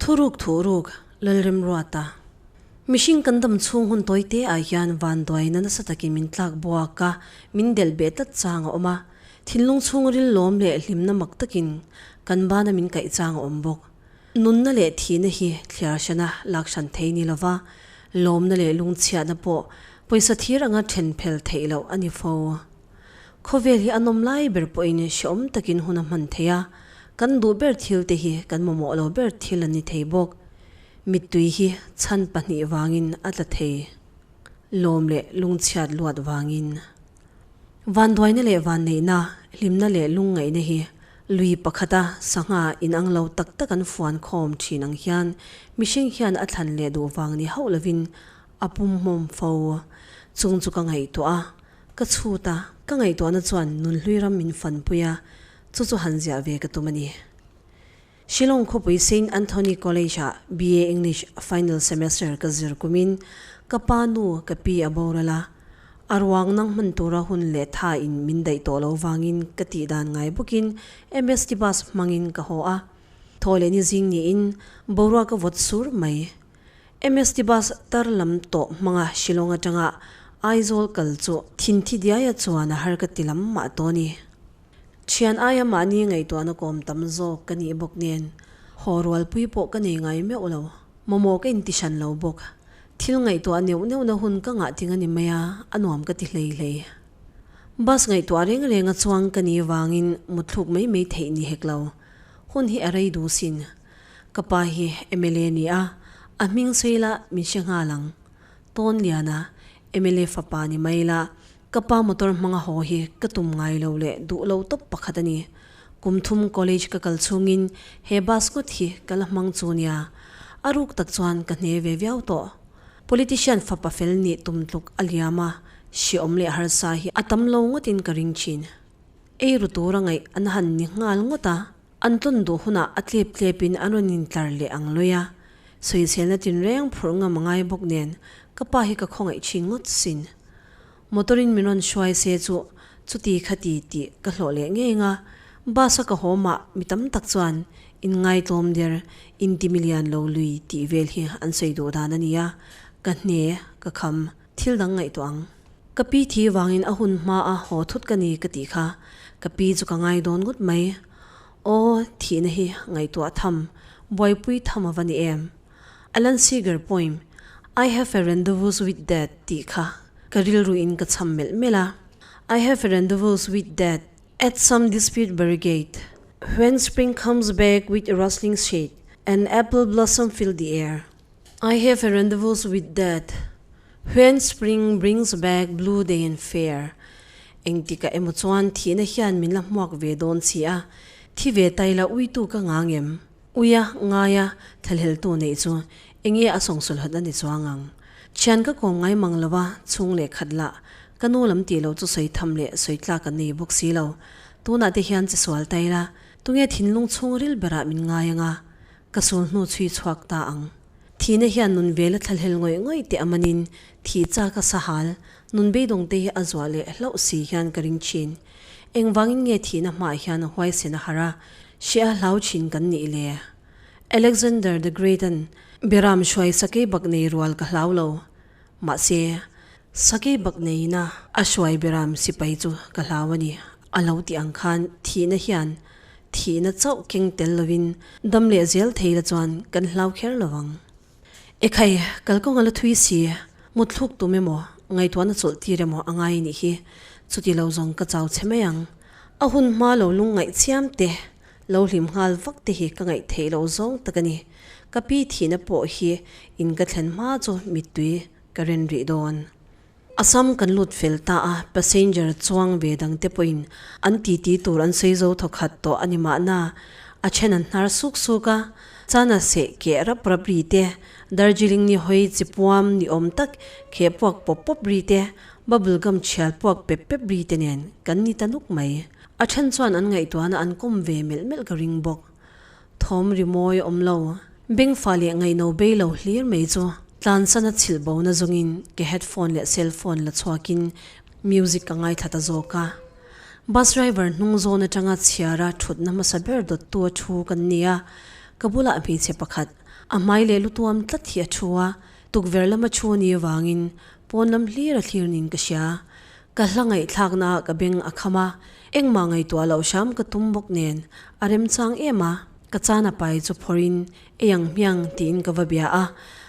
Thuruk Thuruk, Lalremruata. Mihring kan dam chhung hun tawi te ah hian vanduaina nasa takin min tlak buak a, min delh beh tlat chang a awm a. Thinlung chhung ril lawm leh hlimna mak takin kan bana min kaih chang a awm bawk. Nunna leh thihna hi thliar hrana lak hran thei ni lova, lawmna leh lungchhiatna pawh pawisa thir anga then phel theih loh a ni fo. Khawvel hi a nawm lai ber pawhin hrehawm takin hun a hman thei a, kan duh ber thil te hi kan mamawh lo ber thil an ni thei bawk. Mittui hi chhan pahnih vangin a tla thei. Lawm leh lungchhiat luat vangin. Vanduaina leh vanneihna, hlimna leh lungngaihna hi lui pakhata sangha inang lo tak tak an fuan khawm thin ang hian mihring hian a thlan leh duh vang ni hauh lovin a pumhmawm fo. Chung chu ka ngaihtuah a, ka chhut a, ka ngaihtuahna chuan nunhlui ram min fanpui a, chu chu han ziah ve ka tum a ni. Shillong khawpui Saint Anthony College-ah BA English final semester ka zir kumin ka pa nu ka pi a boral a, a ruang nang hman tura hun leh tha in min daih tawh lo vangin ka tih dan ngai bawkin MST bus hmangin ka haw a, thaw leh ni zing niin boruak a vawt sur mai. MST bus tar lam tawh hmanga Shillong atanga Aizawl kal chu thinthi diaia chuan a har ka ti lam mah tawh a ni. Thian aia mahni ngaihtuahna kawm tam zawk ka nih bawk nen haw rualpui pawh ka nei ngai meuh lo. Mamawh ka inti hran lo bawk. Thil ngaihtuah neuh neuhna hun ka ngah ting a ni mai a, a nuam ka ti hlei hlei. Bus ngaihtuah reng renga chuang ka nih vangin mutthluk mai mai theih ni hek lo. Hun hi a rei duh sin. Ka pa hi mla ni a, a hming sawi la min hre nghal ang. Tawn liana mla fapa ni mai la, Ka pa motor hmanga haw hi ka tum ngai lo leh duh lo tawp pakhat a ni. Kum thum college ka kal chhungin he bus ngawt hi ka la hmang chu nia. A ruk tak chuan ka hne ve viau tawh. Politician fapa fel nih tum tluk a liam a, hriawm leh harsa hi a tam lo ngawtin ka ring thin. Ei ru tura ngaih an han ni nghal ngawt a, an tlawn duh hunah a tlep tlepin an rawn intlar leh ang lawih a. Sawiselna tinreng phurh ngam a ngai bawk nen ka pa hi ka khawngaih thin ngawt sin. Motor in min rawn hruai se chu chuti khati tih ka hlawh leh ngei nga, bus a ka haw mah mi tam tak chuan in ngaitlawm der, in ti milian lo lui tih vel hi an sawi duh dan a nia, ka hne, ka kham, thil dang ngaihtuah ang. Ka pi thi vangin a hun hma a haw thut ka ni ka tih kha, ka pi chu ka ngai dawn ngawt mai. Aw, thihna hi ngaihtuah tham, buaipui tham a va ni em? Alan Seeger poem, I have a rendezvous with death tih kha ka rilru in ka cham melh melh a. I have a rendezvous with death at some dispute barricade when spring comes back with a rustling shade and apple blossom fill the air. I have a rendezvous with death when spring brings back blue day and fair. Engtikah emaw chuan thihna hian min la hmuak ve dawn si a, thi ve tai la uitu ka ngang em? Uia, ngaia, thlahleltu neih chu enge a sawngsulhat a ni chuang ang. Thian ka kawm ngai mang lo a, chhung leh khat lah ka nu lam tih loh chu sawi tham leh sawi tlak an nei bawk si lo. Tunah te hian che sual ta ila, tunge thinlung chhung ril berah min ngai anga ka sul hnu chhui chhuak ta ang. Thihna hian nun vela thlahlel ngawih ngawih teh a manin thih chak a sahal, nun beidawng te hi a zuah leh hlauh si hian ka ring thin. Engvangin nge thihna hmaah hian huaisen a har a, hria hlau thin kan nih le? Alexander the Great-a'n Beram hruai sakei bak nei rual ka hlau lo. Mahse, sakei bak neiina a hruai Beram sipai chu ka hlau a ni. A lo tih ang khan thihna hian thihna chauh keng tel lovin dam leh zel thei la chuan kan hlau kher lo vang. Ekhai, kalkawng a la thui si, mutthluk tum emaw, ngaihtuahna chawlh tir emaw a ngai nih hi, chuti lo zawng ka chau che mai ang. A hun hma lo lungngaih chiam te, lo hlim nghal vak te hi ka ngaih theih loh zawng tak a ni. Ka pi thihna pawh hi in ka thlen hma chu mittui ka ren rih dawn. Assam kan lut fel ta a, passenger chuang ve dang te pawhin an titi tur an sawi zo thawkhat tawh a ni mahna, a then an hnar suk suk a, chana seh keh rap rap ri te, Darjeeling ni hawi chi puam ni awm tak kheh puak pawp pawp ri te, bubble gum chhial puak pep pep ri te nen kan ni ta nuk mai. A then chuan an ngaihtuahna an kawm ve melh melh ka ring bawk. Thawm rimawi awm lo. Bengfa leh ngaihno bei lo hlir mai chu tlansana chhilh bona zawngin ke headphone leh cell phone la chhuakin music ka ngaithla ta zawk a. Bus driver hnung zawn atanga chhiara thutna hmasa ber dawttu a thu kan ni a. Ka bulah hmeichhe pakhat, a hmai leh lu tuam tlat hi a thu a, tukverh lama thu a nih avangin pawn lam hlir a thlir niin ka hria. Ka hla ngaihthlakna ah ka beng a kham a, engmah ngaihtuah loh hram ka tum bawk nen a remchang em a, ka chan a pai chu phawrhin ei ang hmiang tiin ka va bia a,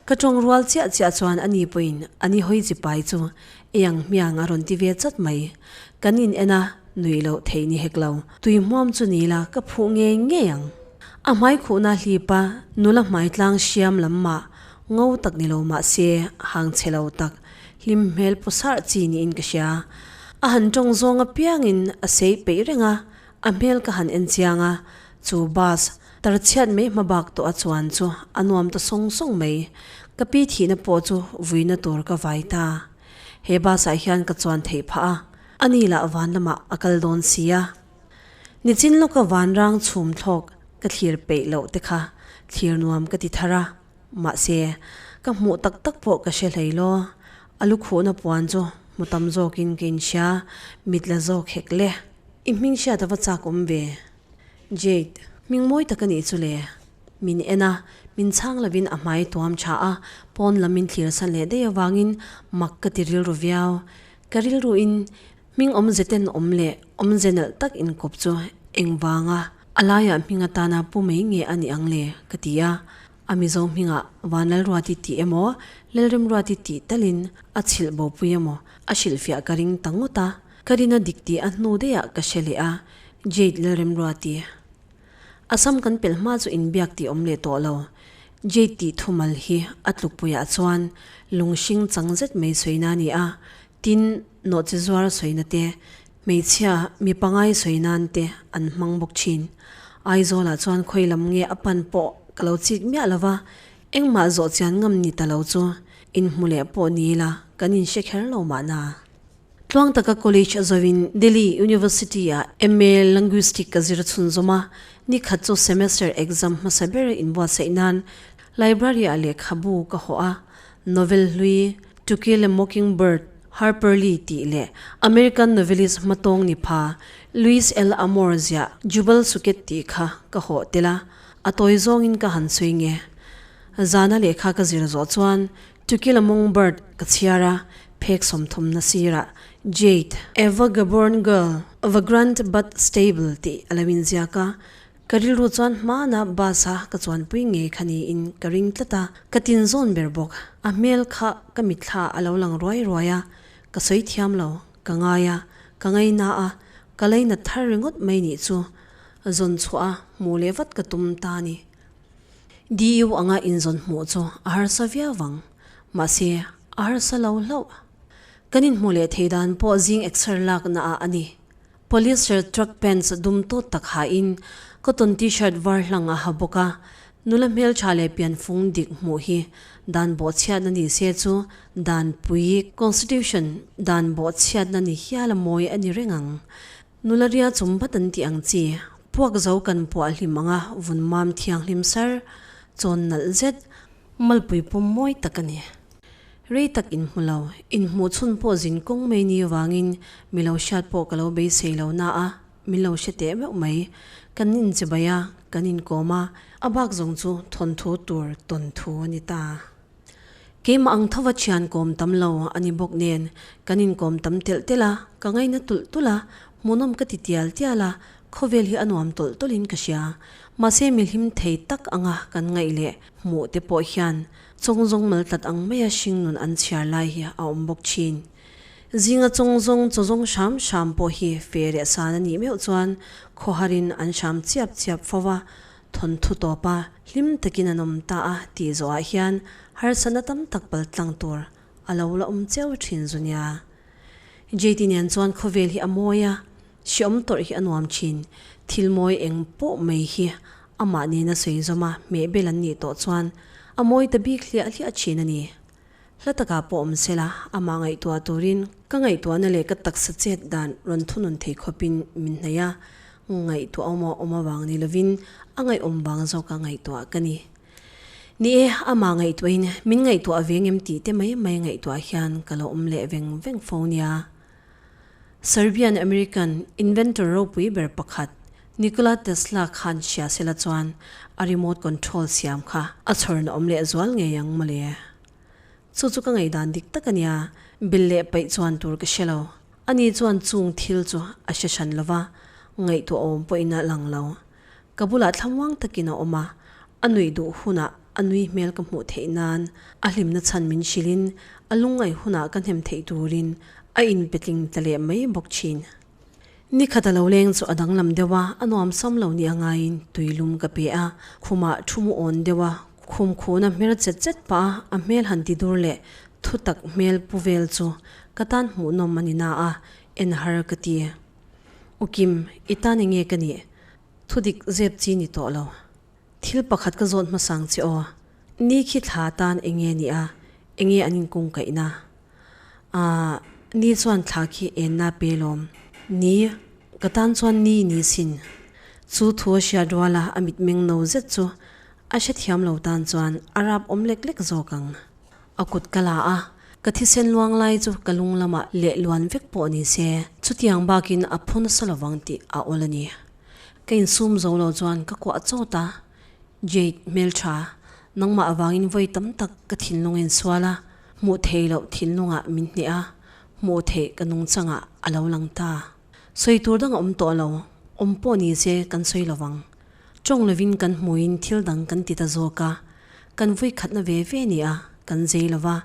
ka tawng rual chiah chiah chuan ani pawhin ani hawi chi pai chu ei ang hmiang a rawn ti ve chat mai. Kan in en a, nuih loh theih ni hek lo. Tui hmuam chu ni la ka phuh ngei ngei ang. A hmai khuhna hlip a, nula hmai tlang hriam lam mah ngo tak ni lo mah se hang chhe lo tak hlim hmel pu sarh chi niin ka hria. A han tawng zawng apiangin a sei peih reng a, a hmel ka han en chiang a, chu bus tar chhiat mai hma bak tawh a chuan chu a nuam ta sawng sawng mai. Ka pi thihna pawh chu vuina tur ka vai ta. He bus ah hian ka chuan theih phah a, a ni lah van lamah a kal dawn si a. Nichin lawka vanrang chhum thlawk ka thlir peih loh te kha thlir nuam ka ti thar a, mahse, ka hmuh tak tak pawh ka hre hlei law. A lukhuhna puan chu hmu tam zawkin ka inhria, mit la zawk hek le. I hming hriat a va chak awm ve. Jade, hming mawi tak a nih chu le. Min en a, min chhang lovin a hmai tuam tha a, pawn lam min thlir san leh daih avangin mak ka ti rilru viau. Ka rilruin hming awmze ten awm leh awmze nalh tak inkawp chu engvanga a laiah hming atana pu mai nge a nih ang le ka ti a. A Mizo hmingah Vanlalruati tih emaw Lalremruati tih talin a chhilh bopui emaw a hrilhfiah ka ring ta ngawt a, ka rin a dik tih a hnu daihah ka hre leh a, Jade Lalremruati. Assam kan pelh hma chu inbiak tih awm leh tawh lo. Jade tih thumal hi a tlukpuiah chuan lung hring chang zet mai sawina a ni a, tin, nawhchi zuar sawina te, hmeichhia mi pangai sawi nan te an hmang bawk thin. Aizawlah chuan khawi lam nge a pan pawh ka lo chik miah lo va, engmah zawh chian ngam ni ta lo chu inhmu leh pawh ni ila kan inhre kher lo mahna. Tluang taka college a zawin Delhi University ah MA Linguistic ka zir chhunzawm a, ni khat chu semester exam hmasa ber inbuatsaih nan library ah lehkhabu ka hawh a, novel hlui To Kill a Mockingbird, Harper Lee tih leh American novelist hmatawng ni pha Louis L. Amour ziah Jubal Suket tih kha ka hawh tel a, a tawi zawngin ka han sawi nge. Zana lehkha ka zir zawh chuan To Kill a Mongbird ka chhiar a, phek sawmthumna sirah Jade, a vagabond girl, vagrant but stable tih a lo inziak a, ka rilru chuan hmana bus a ka chuanpui ngei kha niin ka ring tlat a, ka tinzawn ber bawk. A hmel kha ka mitthla a lo lang ruai ruai a, ka sawi thiam lo, ka ngai a, ka ngaina a, ka lainat thar ringawt mai nih chu zawn chhuah a hmuh leh vat ka tum ta a ni. DU anga inzawn hmuh chu a harsa viau vang. Mahse, a harsa lo hlauh. Kan inhmuh leh thei dan pawh zing exer lakna ah a ni. Polyester truck pants dum tawt tak hain cotton t-shirt var hlang a ha bawk a. Nula hmeltha leh pianfung dik hmuh hi dan bawhchhiatna ni se chu dan pui, constitution, dan bawhchhiatna ni hial a mawi a ni reng ang. Nula ria chum vat an tih ang chi, puak zo kan puah hlim anga vun mam thianghlim sar, chawn nalh zet, malpui pum mawi tak a ni. Rei tak inhmu lo, inhmuh chhun pawh zin kawng mai ni avangin mi lo hriat pawh ka lo beisei lo na a, min lo hre teh meuh mai. Kan inchibai a, kan inkawm a, a bak zawng chu thawnthu tur tawnthu a ni ta. Keimah ang thova thian kawm tam lo a ni bawk nen, kan inkawm tam telh telh a, ka ngaina tulh tulh a, hmuhnawm ka ti tial tial a, khawvel hi a nuam tawlh tawlhin ka hria. Mahse mi hlim thei tak anga kan ngaih leh hmuh te pawh hian chawngzawng mal tlat ang maia hringnun an chhiar lai hi a awm bawk thin. Zinga chawngzawng chawzawng hram hram pawh hi fe leh san a nih meuh chuan khawharin an hram chiap chiap fo va, Thawnthu tawpa hlim takin an awm ta a tih zawhah hian harsatna tam tak pal tlang tur a lo la awm cheu thin zu nia. JT nen chuan khawvel hi a mawi a, hreawm tawrh hi a nuam thin. Thil mawi eng pawh mai hi amah nena sawi zawma hmehbel an nih tawh chuan a mawi ta bik hliah hliah thin a ni. Hla takah pawh awm sela, amah ngaihtuah turin ka ngaihtuahna leh ka taksa chet dan rawn thunun thei khawpin min hnaih a, ngaihtuah awm a awm avang ni lovin a ngaihawm vang zawka ngaihtuah ka ni. Ni e, amah ngaihtuahin min ngaihtuah veng em tih te mai mai ngaihtuah hian ka lo awm leh veng veng fo nia. Serbian American inventor ropui ber pakhat. Nikola Tesla khan hria sela chuan a remote control siam kha a chhawrna awm leh zual ngei ang mawle. Chu chu ka ngaihdan dik tak a nia, bel leh paih chuan tur ka hre lo. Ani chuan chung thil chu a hre hran lo va, ngaihtuah awm pawhin a lang lo. Ka bulah thlamuang takin a awm a, a nuih duh hunah a nui hmel ka hmuh theih nan a hlimna chhan min hrilhin a lungngaih hunah ka hnem theih turin a inpetling ta leh mai bawk thin. Ni khat a lo leng chu a danglam deuh a, a nuam sam lo nia ngaiin tui lum ka pe a, khumah thu mu awn deuh a, khum khuhna hmer chet chet pah a, a hmel han ti dur leh thu tak hmel pu vel chu ka tan hmuhnawm a ni na a, en har ka ti. U Kim, i tan enge ka nih? Thu dik zep chi ni tawh lo. Thil pakhat ka zawt hmasang che aw. Ni khi thla tan enge ni a, enge an inkungkaihna? Aah, ni chuan thla khi enna pe lawm. Ni, ka tan chuan ni ni sin. Chu thu a hriat ruala a mitmeng no zet chu a hrethiam lo tan chuan a rap awm lek lek zawk ang. A kut ka la a, ka thisen luang lai chu ka lung lamah leh luan vek pawh ni se, chutiang bakin a phu nasa lovang tih a awl a ni. Ka insum zo lo chuan ka kuah chawt a, Jade hmeltha, nangmah avangin vawi tam tak ka thinlung a insual a, hmuh theih loh thinlungah min hneh a, hmuh theih ka nungchangah a lo lang ta. Sawi tur dang a awm tawh lo, awm pawh ni se kan sawi lovang. Tawng lovin kan hmuhin thil dang kan ti ta zawk a, kan vui khatna ve ve ni a, kan zei lo va,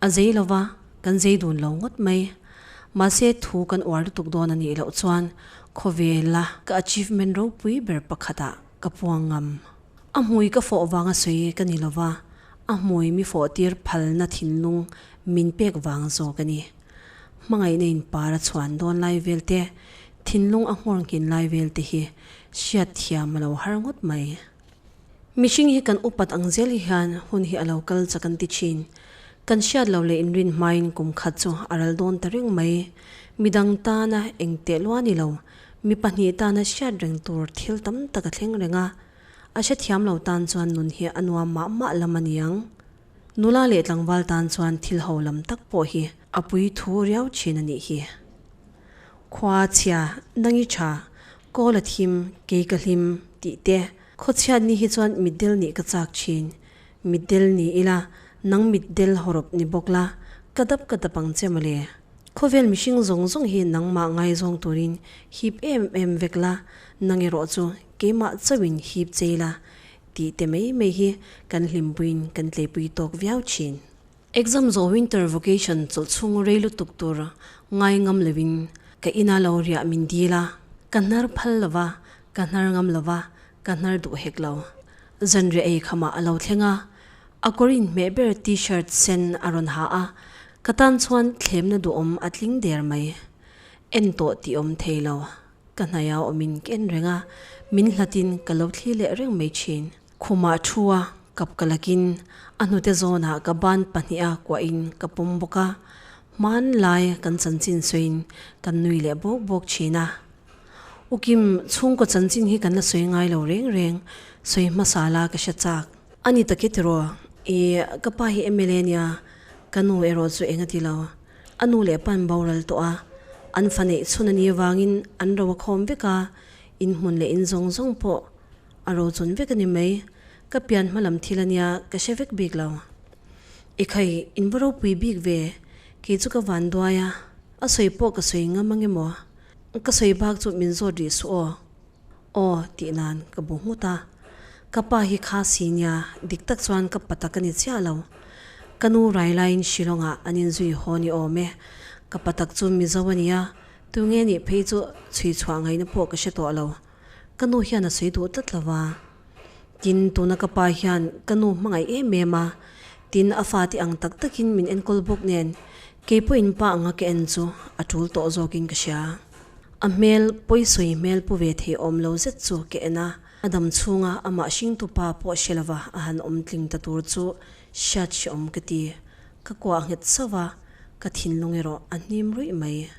a zei lo va, kan zei dun lo ngawt mai. Mahse thu kan uar lutuk dawn a nih loh chuan khawvela ka achievement ropui ber pakhatah ka puang ngam. A hmui ka fawh vanga sawi ka ni lo va, a hmui mi fawh tir phalna thinlung min pek vang zawk a ni. Hmangaihna in par a chhuan dawn lai vel te, thinlung a nghawr nghin lai vel te hi hriat thiam a lo har ngawt mai. Mihring hi kan upat ang zel hian hun hi a lo kal chak an ti thin. Kan hriat lo leh inrin hmain kum khat chu a ral dawn ta reng mai. Midang tana eng teh lua ni lo, mi pahnih tana hriat reng tur thil tam tak a thleng reng a. A hrethiam lo tan chuan nun hi a nuam mah mah lam a niang. Nula leh tlangval tan chuan thil ho lam tak pawh hi a pui thu riau thin a nih hi. Khua chhia, nangi tha, kawl a thim, kei ka hlim, tih te. Khawchhiat ni hi chuan mitdel nih ka chak thin. Mitdel ni ila, nang mitdel hawrawp ni bawk la, ka dap ka dap ang che mawle. Khawvel mihring zawng zawng hi nangmah ngaizawng turin hip em em vek la, nang erawh chu keimah chauhin hip chei la, tih te mai mai hi kan hlimpuiin kan tleipui tawk viau thin. Exam zawh winter vocation chawlh chhung rei lutuk tur ngai ngam loin ka ina lo riah min dil a, ka hnar phal lo va, ka hnar ngam lo va, ka hnar duh hek lo. Zanriah ei khamah a lo thleng a, a kawr inhmeh ber t-shirt sen a rawn ha a, ka tan chuan thlemna duhawm a tling der mai. En tawh tih awm thei lo, ka hnaia awmin ka en reng a, min hlatin ka lo thli leh reng mai thin. Khumah thu a, kap ka lakin a hnute zawnah ka ban pahniha kuahin ka pawm bawk a, hmanlai kan chanchin sawiin kan nui leh bawk bawk thin a. Ukim chhungkaw chanchin hi kan la sawi ngai lo reng reng, sawi hmasa la ka hre chak. A ni tak e tiraw, i ka pa hi mla nia, ka nu erawh chu eng a ti lo. A nu leh pa an boral tawh a, an fa neih chhun a nih avangin an ro a khawm vek a, inhmun leh in zawng zawng pawh A ro chun vek a ni mai. Ka pian hma lam thil a nia, ka hre vek bik lo. I khai, in va ropui bik ve, kei chu ka van duai a, a sawi pawh ka sawi ngam ang emaw? Ka sawi bak chu min zawt rih suh aw. Aw, tih nan ka bu nghut a. Ka pa hi kha si nia, dik tak chuan ka pa tak a ni chiah lo. Ka nu rai laiin Shillong-ah an inzui haw ni awm e. Ka pa tak chu Mizo a nia, tunge nih phei chu chhui chhuah ngaihna pawh ka hre tawh lo. Ka nu hian a sawi duh tlat lo va. Tin, tuna ka pa hian ka nu hmangaih em em a, tin a fate ang tak takin min enkawl bawk nen, kei pawhin pa anga ka en chu a tul tawh zawkin ka hria. A hmel pawisawi hmel pu ve thei awm lo zet chu ka en a, a dam chhunga amah hringtu pa pawh hre lova a han awm tling ta tur chu hriat hreawm ka ti. Ka kuah nghet sauh va, ka thinlung erawh a hnim ruih mai.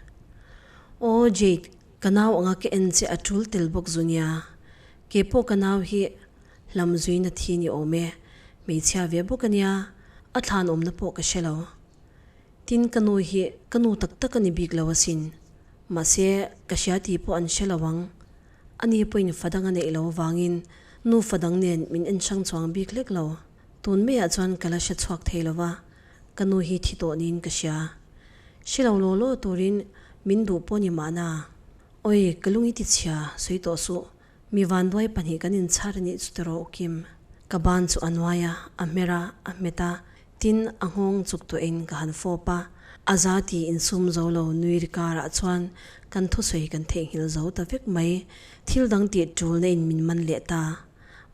Aw Jade, Ka nau anga ka en che a tul tel bawk zu nia. Ke pawh ka nau hi hlam zuina thi ni awm e, hmeichhia ve bawk a nia, a thlan awmna pawh ka hre lo. Tin ka nu hi ka nu tak tak a ni bik lo asin. Mahse ka hria tih pawh an hre lo ang. Ani pawhin fa dang a neih lo avangin nufa dang nen min en hrang chuang bik lek lo. Tun maiah chuan ka la hre chhuak thei lo va, ka nu hi thi tawh niin ka hria. Hre lo law law turin min duh pawh ni mahna. Awi, ka lung i ti chhia, sawi tawh suh. Mi vanduai pahnih kan inchhar anih chu tiraw U Kim? Ka ban chu a nuai a, a hmer a, a hmet a, tin a nghawng chuk tuahin ka han fawp a. A za ti insum zo lo nui ri karah chuan kan thusawi kan theihnghilh zo ta vek mai. Thil dang tih tulna in min man leh ta.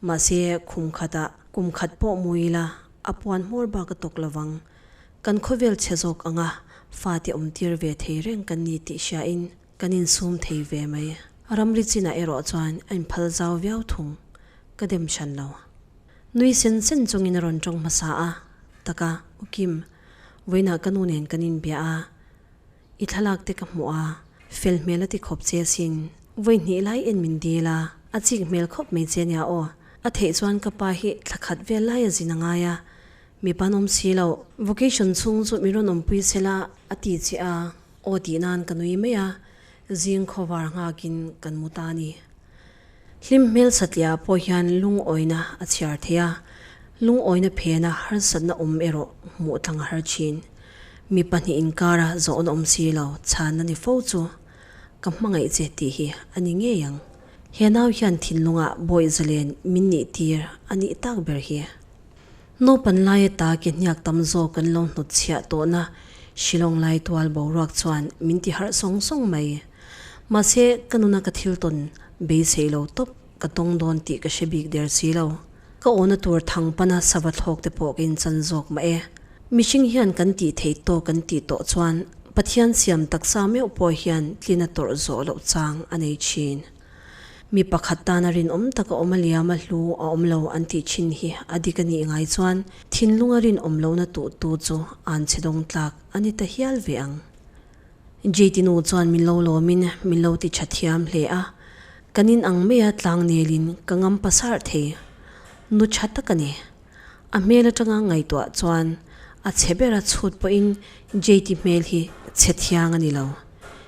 Mahse khum khatah kum khat pawh mu ila a puan hmawr bak a tawk lovang. Kan khawvel chhe zawk anga fate awm tir ve thei reng kan ni tih hriain Kan insum thei ve mai. Ramri chinah erawh chuan a inphal zau viau thung. Ka dem hran lo. Nui sen sen chungin a rawn tawng hmasa a, Taka, U Kim, vawiinah ka nu nen kan inbia a, i thlalak te ka hmuh a, fel hmel a ti khawp che asin. Vawi hnih lai en min dil a, a chik hmel khawp mai che nia aw. A theih chuan ka pa hi thla khat vel lai a zin a ngai a, mi panawm si lo. Vocation chhung chu mi rawn awmpui sela a ti che a. Aw tih nan ka nui mai a, zing khawvar nghakin kan mu ta a ni. Hlim hmel satliah pawh hian lungawina a chhiar thei a, lungawina phena harsatna awm erawh hmuh tlang a har thin. Mi pahnih inkara zawhna awm si lo chhanna ni fo chu ka hmangaih che tih hi a ni ngei ang. He nau hian thinlungah bawih zalen min nih tir a nih tak ber hi. Naupan laia ta ke hniak tam zawk kan lo hnawt chhiah tawhna Shillong lai tual boruak chuan min ti harh sawng sawng mai. Mahse, ka nuna ka thil tawn beisei lo tawp ka tawng dawn tih ka hre bik der si lo. Ka awna tur thang pana sava thlawk te pawh ka inchan zawk mah e. Mihring hian kan tih theih tawk kan tih tawh chuan Pathian siam taksa meuh pawh hian tlin a tawrh zawh loh chang a nei thin. Mi pakhat tana rinawm taka awm a liam a hlu a awm lo an tih thin hi a dik a nih ngai chuan thinlunga rinawm lohna tuh tu chu an chhe dawng tlak a ni ta hial ve ang. JT nu chuan min lo lawmin min lo ti tha thiam hle a, kan in ang maia tlang nelin ka ngam pasarh thei. Nu tha tak a ni. A hmel atanga ngaihtuah chuan a chhe bera chhut pawhin JT hmel hi chhe thiang a ni lo.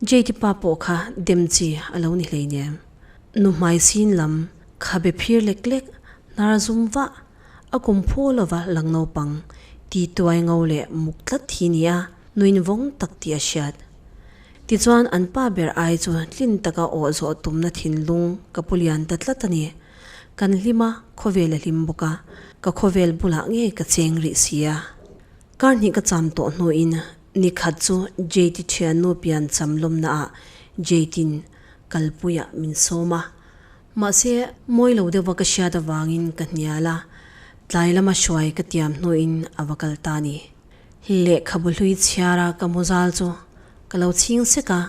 JT pa pawh kha dem chi a lo ni hleinem. Nu hmai sin lam khabe phir lek lek hnar zum vah a kum phu lova lang naupang ti tuai ngo leh muk tlat hi ni a, nuin vawng tak tih a hriat. Tichuan an pa ber ai chu tlin taka awh zawh tumna thinlung ka pu lian ta tlat a ni. Kan hlim a, khawvel a hlim bawk a, ka khawvel bulah ngei ka cheng rih si a. Kar hnih ka cham tawh hnuin ni khat chu Jade thiannu pian cham lawmnaah Jade-in kalpuiah min sawm a. Mahse, mawi lo deuhva ka hriat avangin ka hnial a, tlai lama hruai ka tiam hnuin a va kal ta a ni. Lehkhabu hlui chhiara ka mu zal chu ka lo chhing sek a,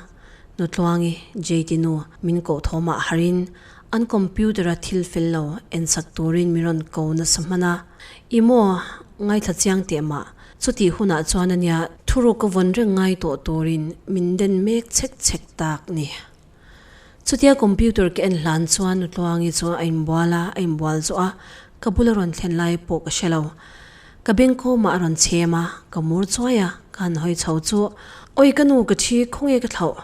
Nutluangi, JT nu, min koh thawmah harin an computer-a thil fel lo ensak turin min rawn ko nasa hman a, I maw, ngaithla chiang teh mah, chutih hunah chuan ania thuruk ka vawn reng ngai tawh turin min den mek chhek chhek tak ni. Chutia computer ka en hlan chuan Nutluangi chu a inbual a, a inbual zawh a, ka bula rawn thlen lai pawh ka hre lo. Ka bengkawmah a rawn chhem a, ka mur chuai a, ka han hawi chho chu, Awi ka nu ka thi, khawnge ka thlauh?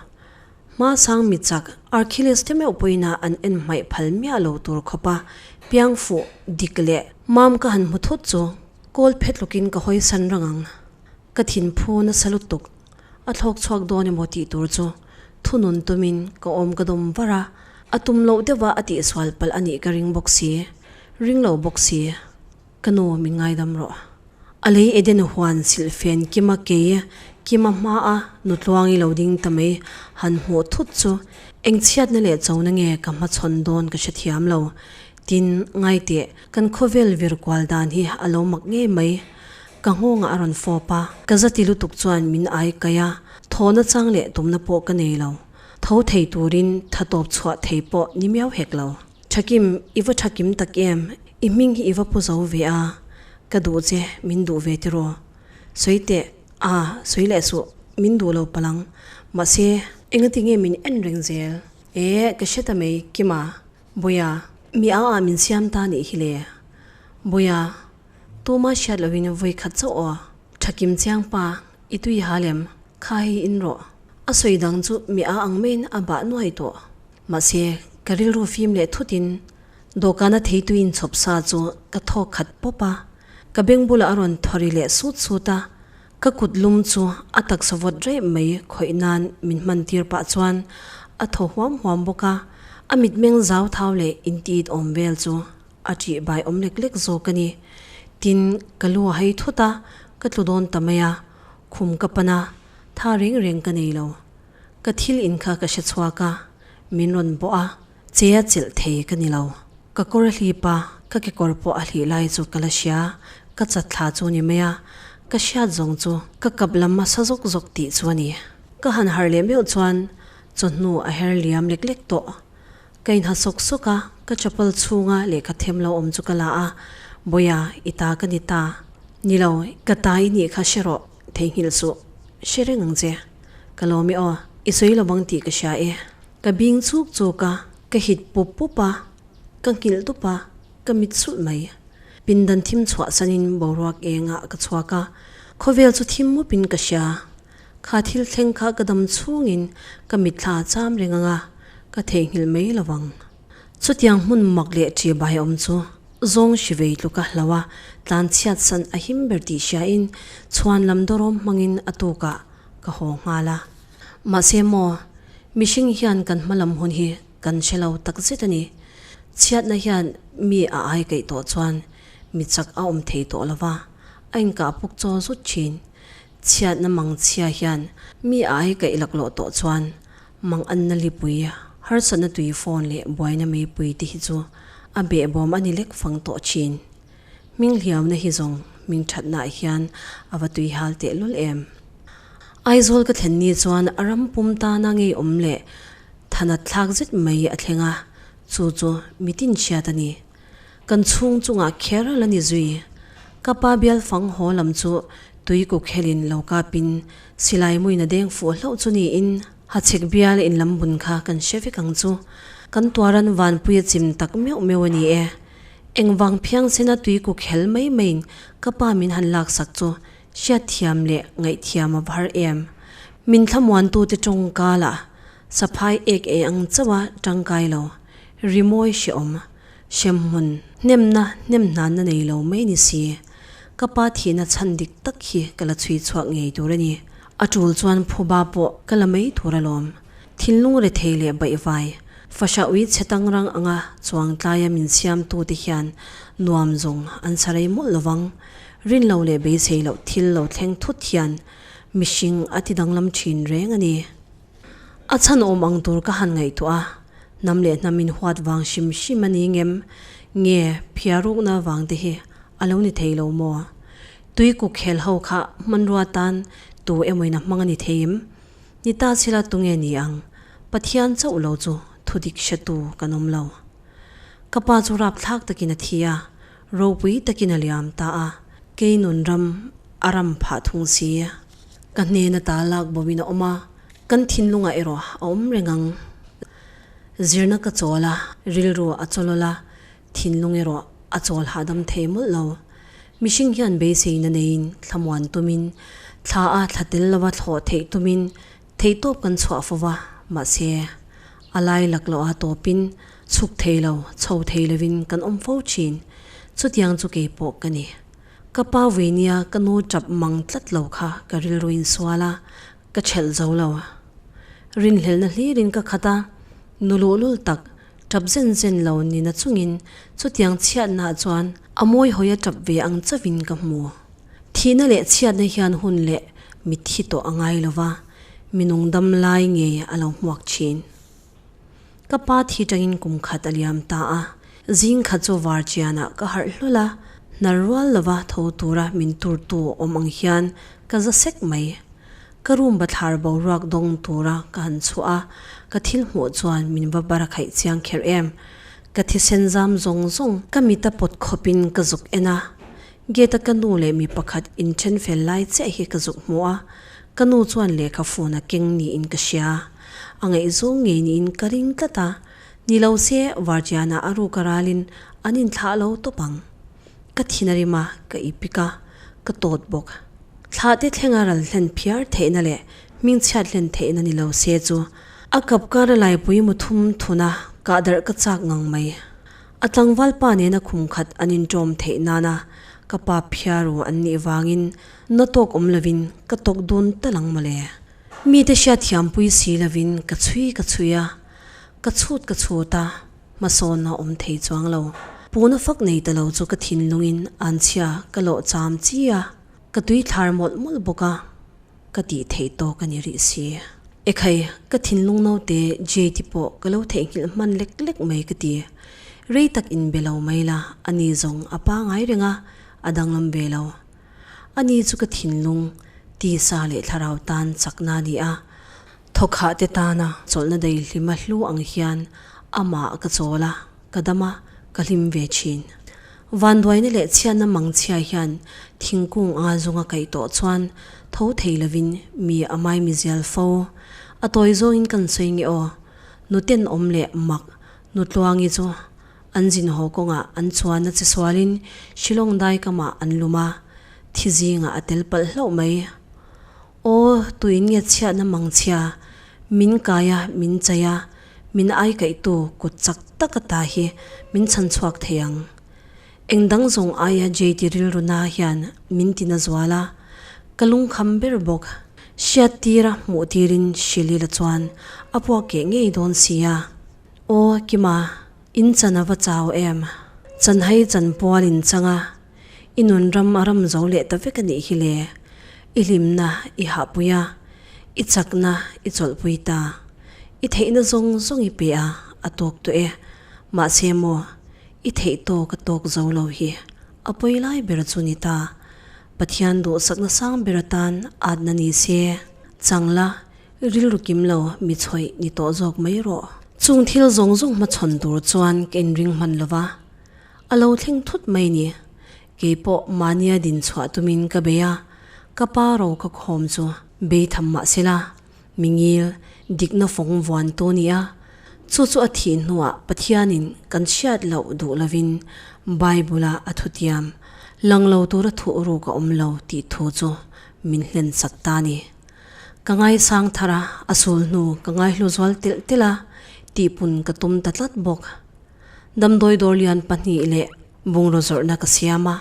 Hma sang mi chak, Archiles te meuh pawhin a an en hmaih phal miah lo tur khawp a, piang fuh, dik leh mam ka han hmu thut chu, kawl phet lukin ka hawi san rang ang. Ka thinphu nasa lutuk. A thlawk chhuak dawn emaw tih tur chu thunun tumin ka awm ka dawm var a, a tum loh deuha a tihsual palh a nih ka ring bawk si, ring lo bawk si. Ka nu min ngaidam rawh. A lei Eden huan silhfen kima kei kima hmaa nutluangi lo ding ta mai han hmuh thut chu engchhiatna leh chona nge ka hmachhawn dawn ka hrethiam lo. Tin, ngaiteh, kan khawvel vir kual dan hi a lo mak ngei mai. Ka nghawngah a rawn fawp a, ka zati lutuk chuan min ai kaih a, thawhna chang leh tumna pawh ka nei lo. Tho thei turin tha tawp chhuah thei pawh ni miau hek lo. Thakim, i va thakim tak em? I hming hi i va pu zo ve a, ka duh che, min duh ve tiraw? Sawi teh, a, sawi leh suh, min duh lo palang. Mahse, engati nge min en reng zel? E, ka hre ta mai, Kima, Buia, mi a ah min siam ta nih hi le. Buia. Tuma hriat lohin vawi khat chauh aw. Thakim chiang pa, i tui ha lem, kha hei in rawh. A sawi dang chu mi a ang maiin a bah nuai tawh. Mahse, Ka rilru fim leh thutin dawhkana theitui inchhawp sa chu ka thawk khat pawp a, ka beng bulah a rawn thaw ri leh sut sut a, ka kut lum chu a taksa vawt reh mai khawih nan min hman tir pah chuan a thaw huam huam bawk a, a mitmeng zau thau leh intit awm vel chu a ṭih bai awm lek lek zawk a ni. Tin, ka lu a hei thut a, ka tlu dawn ta mai a, khum ka pan a, tha reng reng ka nei lo. Ka thil in kha ka hre chhuak a, min rawn bawh a, che a chelh thei ka ni lo. Ka kawr a hlip a, ka kekawr pawh a hlih lai chu ka la hria, ka chat thla chu ni mai a, ka hriat zawng chu ka kap lam a sa zawk zawk tih chu a ni. Ka han harh leh meuh chuan chawhnu a her liam lek lek tawh. Ka inha sawk sawk a, ka chapal chhunga lehkha them lo awm chu ka la a, Bawiha, i ta ka ni ta. Ni lo, ka ta i nih kha hre rawh, theihnghilh suh. Hre reng ang che. Ka lawm i aw, i sawi lo bang tih ka hria e. Ka bing chuk chuk a, ka hit pup pup a, ka nghilh dup a, ka mit sulh mai. Pindan thim chhuah sanin boruak engah ka chhuak a, khawvel chu thim mupin ka hria. Kha thil thleng kha ka dam chhungin ka mitthla a cham reng ang a, ka theihnghilh mai lo vang. Chutiang hmun mak leh ṭihbai awm chu zawng hri vei tluk a hlo a, tlan chhiat san a him ber tih hriain chhuan lam dawrawm hmangin a tukah ka haw nghal a. Mahse maw, mihring hian kan hma lam hun hi kan hre lo tak zet a ni. Chhiatna hian mi a ai kaih tawh chuan mi chak a awm thei tawh lo va, a inkah puk chaw zut thin. Chhiatna mang chhia hian mi a ai kaih laklawh tawh chuan mang anna lipui, harsatna tui phone leh buaina meipui te hi chu a behbawm a ni lek fang tawh thin. Hming hliauna hi zawng hming thatnaah hian a va tui hal teh lul em. Aizawl ka thlen ni chuan a ram pum tana ngeiawm leh thanat thlak zet mai a thleng a, chu chu mitin hriat a ni. Kan chhung chungah kher la ni zui. Ka pa bial fang haw lam chu tui kuk helin lo kapin silai muin a deng fuh hlauh chu niin hachhek bial in lam bun kha kan hre vek ang chu. Kan tuaran vanpui a chim tak meuh meuh a ni e. Engvang phiang sena tui kuk hel mai maiin ka pa min han laksak chu hriatthiam leh ngaihthiam a var em. Min thlamuantute tawngkala saphai ek ei ang chauha tangkai lo rimawi hreawm. Hremhmun hnemna hnemhnanna nei lo mai ni si. Ka pa thihna chhan dik tak hi ka la chhui chhuak ngei tur a ni. A tul chuan phuba pawh ka la mai tur alawm. Thinlung rethei leh baihvai, fahra ui chhe tangrang anga chuang tlaia min siamtute hian nuam zawng an sa rei mawlh lovang. Rin lo leh beisei loh thil lo thleng thut hian mihring a ti danglam thin reng a ni. A chhan awm ang tur ka han ngaihtuah a, hnam leh hnam in huat vang hrim hrim a ni ngem nge phiarukna vang te hi a lo ni thei lo maw? Tui kuk khel ho kha hmanrua tan tu emawin a hmang a ni thei em? Ni ta chhila tunge ni ang? Pathian chauh lo chu thudik hretu kan awm lo. Ka pa chu rapthlak takin a thi a, ropui takin a liam ta a, kei nun ram a ram phah thung si. Ka hnena ta lak bawmin a awm a, kan thinlungah erawh a awm reng ang. Zirna ka chawl a, rilru a chawlawl a, thinlung erawh a chawl hahdam thei mawlh lo. Mihring hian beiseina neiin thlamuan tumin, thla a thla tel lova thlawh theih tumin theihtawp kan chhuah fo va, mahse, a lai lakloh a tawpin chhuk thei lo, chho thei lovin kan awm fo thin. Chutiang chu keipawh ka ni. Ka pa vui nia ka nu tap mang tlat lo kha ka rilru in sual a, ka chelh zo lo. Rinhlelhna hlirin ka khat a, nu luhlul tak, tap zen zen lo ni na chungin chutiang chhiatna ah chuan a mawi hawi a tap ve ang chauhin ka hmu. Thihna leh chhiatna hian hun leh mitthi tawh a ngai lo va, mi nungdam lai ngei a lo hmuak thin. Ka pa thi tangin kum khat a liam ta a, zing khat chu var chianah ka harh hlawl a, hnar rual lova tho tura min turtu awm ang hian ka za sek mai. Ka room bathlar boruak dawng tura ka han chhuah a, ka thil hmuh chuan min va bar a khaih chiang kher em. Ka thisen zam zawng zawng ka mit a pawt khawpin ka zuk en a, gate a ka nu leh mi pakhat inthen fel lai chiah hi ka zuk hmu a, ka nu chuan lehkha phone a keng niin ka hria. A ngaihzawng ngei niin ka ring tlat a, ni lo se Vartiana a ruk a ralin an inthlah lo tawp ang. Ka thin a rim a, ka ipik a, ka tawt bawk. Thlah te thlenga ral hlen phiar theihna leh hmingchhiat hlen theihna ni lo se chu a kap kar a laipui mu thum thun a. Kah darh ka chak ngang mai. A tlangval pa nena khum khat an inṭawm theih nana ka pa phiaru an nih vangin na tawk awm lovin ka tawk dun tal ang mawle. Mite hriatthiampui si lovin ka chhui ka chhui a, ka chhut ka chhut a, hmasawn a awm thei chuang lo. Puna fak nei ta lo chu ka thinlungin anchhia ka lawh cham chi a, ka tui thlar mawlh mawlh bawk a, ka tih theih tawk a ni rih si. Ekhai, ka thinlung naute Jade pawh ka lo theihnghilh hman lek lek mai ka ti. Rei tak inbe lo mai la, ani zawng a pangai reng a, a danglam ve lo. Ani chu ka thinlung, tisa leh thlarau tan chakna a ni a, thawkhah te tana chawlhna daihlima hlu ang hian amah ka chawl a, ka dam a, ka hlim ve thin. Vanduaina leh chhiatna mangchhia hian thingkung anga zunga kaih tawh chuan tho thei lovin mi a maimi zial fo. A tawi zawngin kan sawi nge aw, nuten awm leh mak nutluangi chu an zin haw kawngah an chuan a che sualin Shillong dai kamah an lum a, thi zingah a tel palh hlauh mai. Aw, tuin nge chhiatna mangchhia, min kai a, min chai a, min aikaihtu kut chak tak ata hi min chhan chhuak thei ang. Eng dang zawng aia JT rilru na hian min ti na zual a, ka lungkham ber bawk. Hriat tira hmuh tirin Shilila chuan a puak keh ngei dawn si a. Aw, Kima, in chan a va chau em? Chanhai chanpual in chang a, I nun ram a ram zo leh ta vek a nih hi le. I hlimna i hahpui a, i chakna i chawlhpui ta. I theihna zawng zawng i pe a, a tawk tawh e. Mahse maw, i theih tawk a tawk zo lo hi a pawi lai ber chu ni ta. Pathian duhsakna sang ber atan atna ni se, chang la, rilru kim lo mi chhawih ni tawh zawk mai rawh. Chung thil zawng zawng hmachhawn tur chuan ka inring hman lo va. A lo thleng thut mai ni. Kei pawh mahnia din chhuah tumin ka bei a, ka pa ro ka khawm chu bei tham mah sela, mi ngil dikna fawng vuan tu ni a. Chu chu a thih hnuah Pathianin kan hriat loh duh lovin Bible-a a thutiam, lang lo tura thuh ruk a awm lo tih thu chu min hlen sak ta ni. Ka ngaisang thar a, a sul hnu ka ngaihlu zual telh telh a, tihpun ka tum ta tlat bawk. Damdawi dawr lian pahnih leh bungraw zawrhna ka siam a,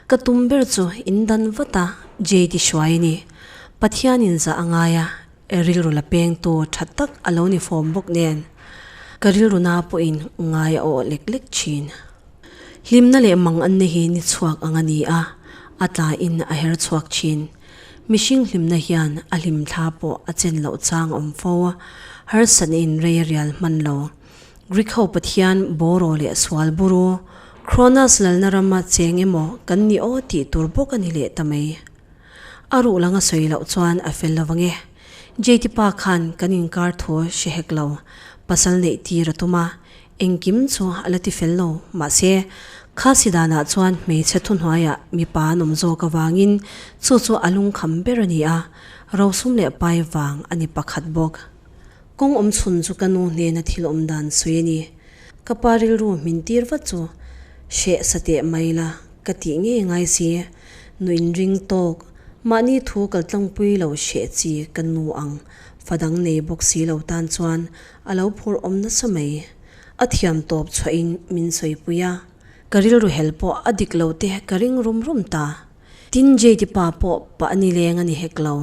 ka tum ber chu in dan vat a JD hruai a ni. Pathianin zah a ngai a, rilru la pengtu tha tak a lo ni fawm bawk nen ka rilru na pawhin ngai a awh lek lek thin. Hlimna leh mang an ni hi ni chhuak ang a ni a, a tlaiin a her chhuak thin. Mihring hlimna hian a hlimthla pawh a chen loh chang a awm fo a, harsatna in rei a rial hman lo. Greek ho pathian Boro leh sual buru, Cronus lalna rama cheng emaw kan ni aw tih tur bawk a ni leh ta mai. A ruh langa sawi loh chuan a fel lo ange. JT pa khan kan inkar thu hre hek lo, pasal neih tir a tum a, engkim chu a la ti fel lo. Mahse, Khasi danah chuan hmeichhe thuhnuaiah mipa an awm zawk avangin chu chu a lungkham ber a ni a, rosum leh pai vang a ni pakhat bawk. Kawng awm chhun chu ka nu hnena thil awm dan sawi a ni. Ka pa rilru hmin tir vat chu hreh sa teh mai la ka tih ngei ngai si. Nu inring tawk, mahni thu kaltlangpui lo hreh chi ka nu ang fa dang nei bawk si lo tan chuan a lo phur awm nasa mai. A thiam tawp chhuahin min sawipui a, ka rilru hel pawh a dik lo te ka ring rum rum ta. Tin Jade pa pawh pa a ni leng a ni hek lo.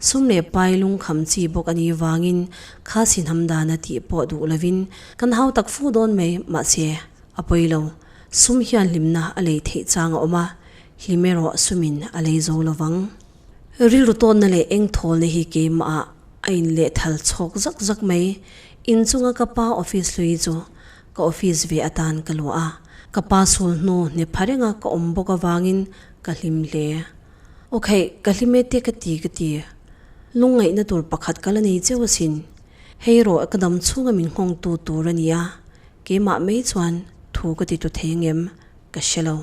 Sum leh pai lungkham chi bawk a nih vangin kha sinham dana tih pawh duh lovin kan hau tak fu dawn mai mahse a pawi lo. Sum hian hlimna a lei theih chang a awm a, hlim erawh sumin a lei zo lovang. Rilru tawnna leh eng thawlna hi keimahah a inlehthal chhawk zak zak mai. Inchunga ka pa office hlui chu ka office ve atan ka luah a, ka pa sul hnu hne pha renga ka awm bawk avangin ka hlim hle. Okheih, ka hlim e te ka ti ka ti. Lungngaihna tur pakhat ka la nei cheu asin. Hei rawh ka dam chhunga min nghawngtu tur a ni a, keimah mai chuan thu ka ti tu thei angem ka hre lo.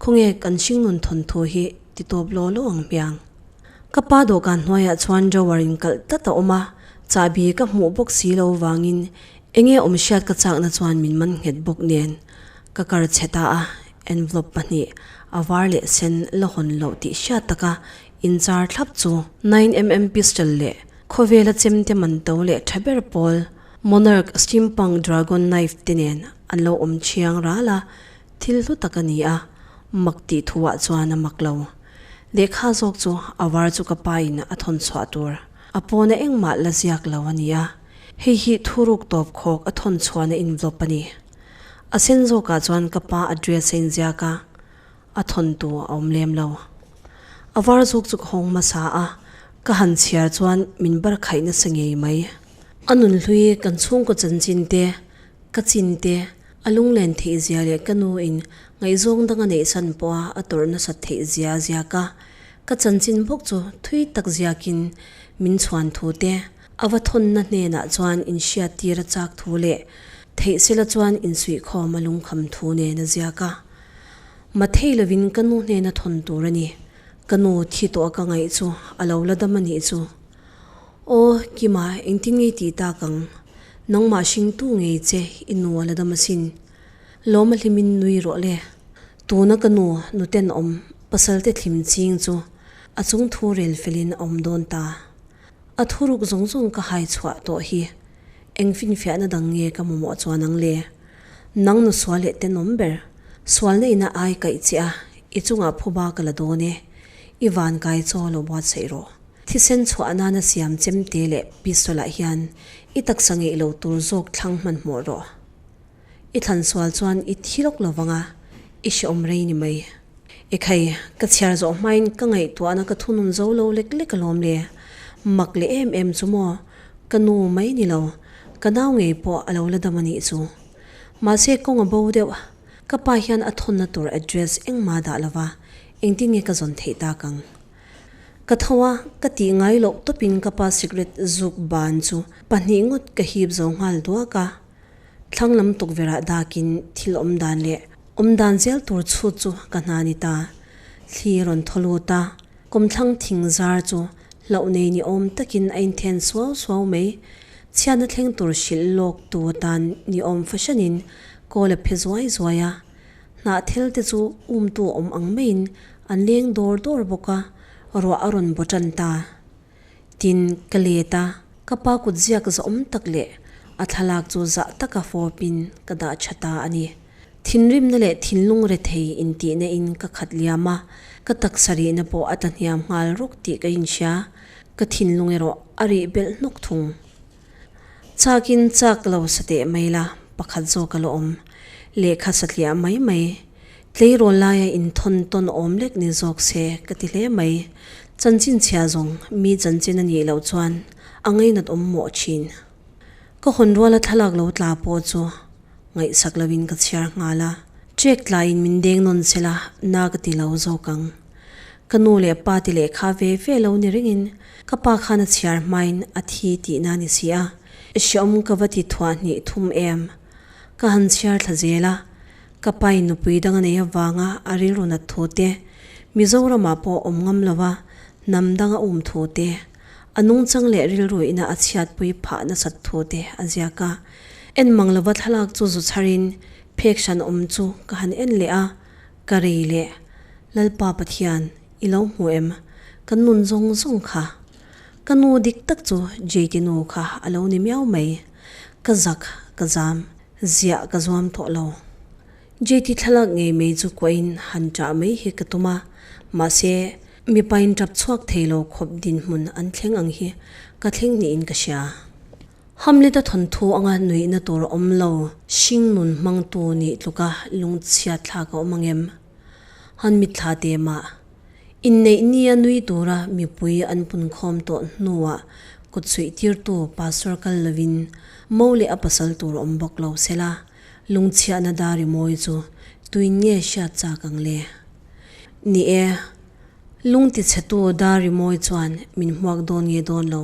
Khawnge kan hringnun thawnthu hi ti tawp law law ang hmiang. Ka pa dawhkan hnuaiah chuan drawer in kalh tlat a awm a, chahbi ka hmuh bawk si lo vangin enge awm hriat ka chakna chuan min man nghet bawk nen ka kar chhe ta a, envelope pahnih a var leh sen la hawn loh tih hriat taka inchar thlap chu 9mm pistol leh khawvela chemte man to leh tha ber pawl. Monarch Steampunk Dragon Knife te nen an lo awm chiang ral a, thil hlu tak a ni a, mak tih thuah chuan a mak lo. Lehkha zawk chu a var chu ka pa in a thawn chhuah tur a pawna engmah la ziak lo a ni a, hei hi thuruk tawp khawk a thawn chhuahna envelope a ni. A sen zawkah chuan ka pa address a inziak a, a thawntu a awm lem lo. A var zawk chu ka hawng hmasa a, ka han chhiar chuan min bar khaih nasa ngei mai. A nunhlui kan chhungkaw chanchin te, ka chin te, a lunglen theih zia leh ka nu in ngaihzawng dang a neih san pawha a tawrh nasat theih zia a ziak a, ka chanchin bawk chu thui tak ziakin min chhuan thu te, a va thawnna hnenah chuan inhriat tir a chak thu leh theih sela chuan insuihkhawm a lungkham thu nen a ziak a. Mathei lovin ka nu hnena thawn tur a ni. Ka nu thi tawh a ka ngaih chu a lo la dam a nih chu. Aw, Kima, engtin ngei tih tak ang? Nangmah hringtu ngei che i nu a la dam asin. Lawm a hlimin nui rawh le. Tuna ka nu, nutenawm, pasalte thlim ching chu a chung thu rel felin a awm dawn ta. A thuruk zawng zawng ka hai chhuah tawh hi eng finfiahna dang nge ka mamawh chuan ang le? Nang nu sual leh tenawm ber, sualna ina ai kaih che a, i chungah phuba ka la dawn e, i van kai chaw lo buatsaih rawh. Thisen chhuah nana siam chemte leh pistol ah hian i taksa ngeih lo tur zawk thlang hmanhmawh rawh. I thlan sual chuan i thi lawk lo vang a, i hrehawm rei ni mai. Ekhai, ka chhiar zawh hmain ka ngaihtuahna ka thunun zo lo lek lek alawm le. Mak leh em em chu maw, ka nu mai ni lo, ka nau ngei pawh a lo la dam a nih chu. Mahse kawng a bo deuh, ka pa hian a thawnna tur address engmah dah lo va, engtin nge ka zawn theih tak ang? Ka tho a, ka tih ngai loh tawpin ka pa cigarette zuk ban chu pahnih ngawt ka hip zo nghal duak a. Thlang lam tukverh ah dakin thil awm dan leh awm dan zel tur chhut chu ka hna ni ta. Thli a rawn thaw lut a, kawmthlang thing zar chu hlauh nei ni awm takin a inthen suau suau mai. Chhiatna thleng tur hrilh lawk tu atan ni awm fahranin kawl a phe zuai zuai a. Hnah thel te chu umtu awm ang maiin an leng dawr dawr bawk a, ruah a rawn baw tan ta. Tin, ka let a, ka pa kut ziak zawm tak leh a thlalak chu zah taka fawpin ka dah tha ta a ni. Thinrimna leh thinlung rethei intihna in ka khat liam a, ka taksa rihna pawh a tla hniam nghal rawk tih ka inhria, ka thinlung erawh a rih belh hnawk thung. Chakin chak lo sa teh mai la, pakhat zawk a la awm. Lehkha satliah mai mai. Tleirawl laia inthawn tawn awm lek ni zawk se ka ti hle mai. Chanchin chhia zawng mi chanchin a nih loh chuan a ngainat awm mawh thin. Ka hawn ruala thlalak lo tla pawh chu ngaihsak loin ka chhiar nghal a. Trek tlaiin min deng nawn sela na ka ti lo zawk ang. Ka nu leh pa ti lehkha ve ve lo ni ringin ka pa khan a chhiar hmain a thi tihna a ni si a. Hreawm ka va ti thuah hnih thum em. Ka han chhiar thla zel a. Ka pain nupui dang a nei avanga a rilru nat thu te, Mizoramah pawh awm ngam lova hnam dang a um thu te, a nungchang leh rilru ina a chhiatpui phah nasat thu te a ziak a. En mang lova thlalak chu zu chharin phek hran awm chu ka han en leh a, ka rei leh, Lalpa Pathian, i lo hmu em? Kan nun zawng zawng kha. Ka nu dik tak chu Jade nu kha a lo ni miau mai. Ka zak, ka zam. Ziah ka zuam tawh lo. JT thlalak ngei mai chu kuahin han ṭah mai hi ka tum a, mahse, mipain ṭap chhuak thei lo khawp dinhmun an thleng ang hi ka thleng niin ka hria. Hamlet-a thawnthu anga nuihna tur awm lo, hring nun hmangtu nih tluka lungchhiat thlak a awm ang em? Han mitthla te mah. Inneih nia nui tura mipui an punkhawm tawh hnuah kut suih tirtu pastor kal lovin mo leh a pasal tur awm bawk lo sela, lungchhiahna dar i mawi chu tuin nge hriat chak ang le? Ni e, lung tichhetu dar i mawi chuan min hmuak dawn nge dawn lo?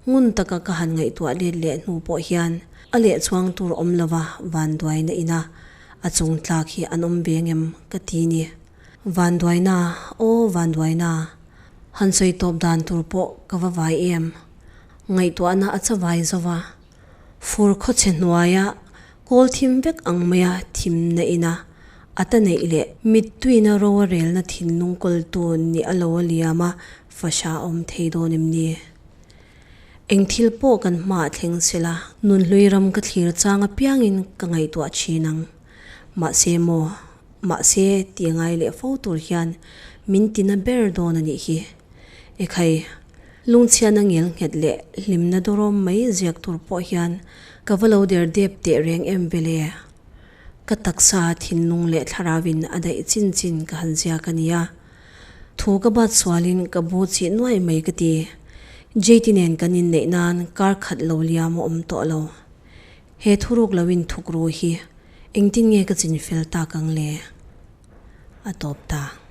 Ngun taka ka han ngaihtuah let leh hnu pawh hian a leh chuang tur awm lova vanduaina ina a chung tlak hi an awm ve ngem ka ti ni. Vanduaina, aw vanduaina, han sawi tawp dan tur pawh ka va vai em. Ngaihtuahna a chavai zo va, fur khawchhe hnuaia kawl thim vek ang maia thimna ina a ta neih leh mittuina ro a relna thinlung kawltu ni a lo a liam a, fahra a awm thei dawn em ni? Eng thil pawh kan hmaah thleng sela, nunhlui ram ka thlir chang apiangin ka ngaihtuah thin ang. Mahse maw, mahse tih ngai leh fo tur hian min tina ber dawn a nih hi. Ekhai, lungchhiatna ngel nghet leh hlimna dawrawm mai ziak tur pawh hian ka va lo der dep teh reng em vele. Ka taksa thinlung leh thlarauin a daih chin chin ka han ziak a nia. Thu ka bat sualin ka bu chih nuai mai ka ti. JT nen kan inneih nan kar khat lo liam a awm tawh lo. He thuruk lo in thuk ru hi engtin nge ka chin fel tak ang le? A tawp ta.